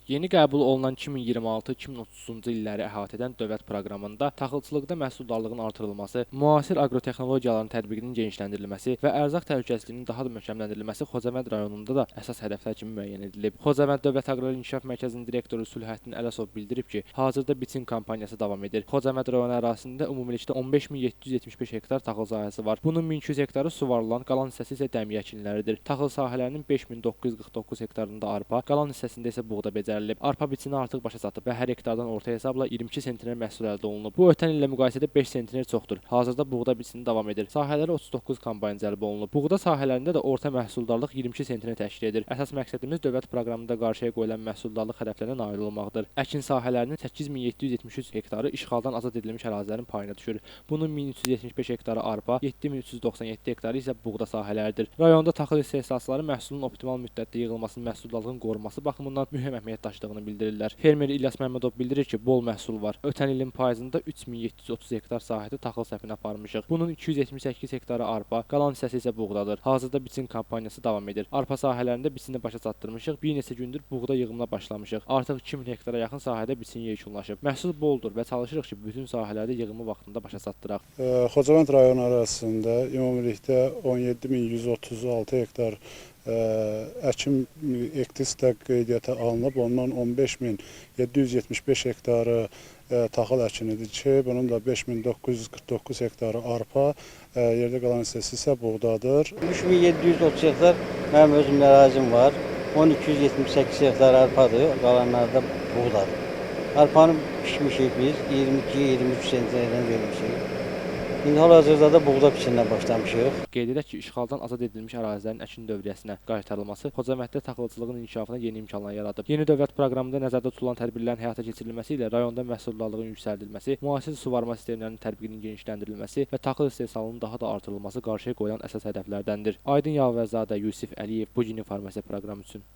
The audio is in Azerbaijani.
Yeni qəbul olunan 2026-2030-cu illəri əhatə edən dövlət proqramında taxılçılıqda məhsuldarlığın artırılması, müasir aqrotexnologiyaların tətbiqinin genişləndirilməsi və ərzaq təhlükəsizliyinin daha da möhkəmləndirilməsi Xocavənd rayonunda da əsas hədəflər kimi müəyyən edilib. Xocavənd Dövlət Aqrar İnkişaf Mərkəzinin direktoru Sülhəddin Ələsov bildirib ki, hazırda biçin kampaniyası davam edir. Xocavənd rayonu ərazisində ümumilikdə 15775 hektar taxıl sahəsi var. Bunun 1200 hektarı suvarılan, qalan hissəsi isə dəmiyə əkinləridir. Taxıl sahələrinin 5949 hektarında arpa, qalan hissəsində isə buğda becərilib. Arpa biçini artıq başa çatıb və hər hektardan orta hesabla 22 sentner məhsul əldə olunub. Bu ötən illə müqayisədə 5 sentner çoxdur. Hazırda buğda biçini davam edir. Sahələrə 39 kombayn cəlb olunub. Buğda sahələrində də orta məhsuldarlıq 22 sentner təşkil edir. Əsas məqsədimiz dövlət proqramında qarşıya qoyulan məhsuldarlıq hədəflərinə nail olmaqdır. Əkin sahələrinin 8773 hektarı işğaldan azad edilmiş ərazilərin payına düşür. Bunun 1375 hektarı arpa, 7397 hektarı isə buğda sahələridir. Rayonda taxıl istehsalçıları məhsulun optimal müddətdə yığılmasının məhsuldarlığın qorunması baxımından mühüm əhəmiyyət daşıdığını bildirirlər. Fermer İlyas Məmmədov bildirir ki, bol məhsul var. Ötən ilin payızında 3730 hektar sahədə taxıl səpini aparmışıq. Bunun 278 hektarı arpa, qalan hissəsi isə buğdadır. Hazırda biçin kampaniyası davam edir. Arpa sahələrində biçini başa çatdırmışıq. Bir neçə gündür buğda yığımına başlamışıq. Artıq 2000 hektara yaxın sahədə biçin yekunlaşıb. Məhsul boldur və çalışırıq ki, bütün sahələrdə yığımı vaxtında başa çatdıraq. Xocavənd rayonu ərazisində ümumilikdə 17136 hektar əkin ektisdə qeydiyyata alınıb. Ondan 15775 hektarı taxıl əkinidir ki, bunun da 5949 hektarı arpa, yerdə qalan hissəsi isə buğdadır. 3730 hektar mənim özüm ərazim var. 1278 hektar arpadır, qalanları da buğdadır. Arpanı biçmişik biz, 22-23 sentnerdən vermişik. İndi hal-hazırda da buğda biçininə başlamışıq. Qeyd edək ki, işğaldan azad edilmiş ərazilərin əkin dövriyyəsinə qaytarılması Xocavənddə taxılçılığın inkişafına yeni imkanlar yaradıb. Yeni dövlət proqramında nəzərdə tutulan tədbirlərin həyata keçirilməsi ilə rayonda məhsuldarlığın yüksəldilməsi, müasir suvarma sistemlərinin tətbiqinin genişləndirilməsi və taxıl istehsalının daha da artırılması qarşıya qoyulan əsas hədəflərdəndir. Aydın Yavərzadə, Yusif Əliyev, bu gün informasiya proqramı üçün.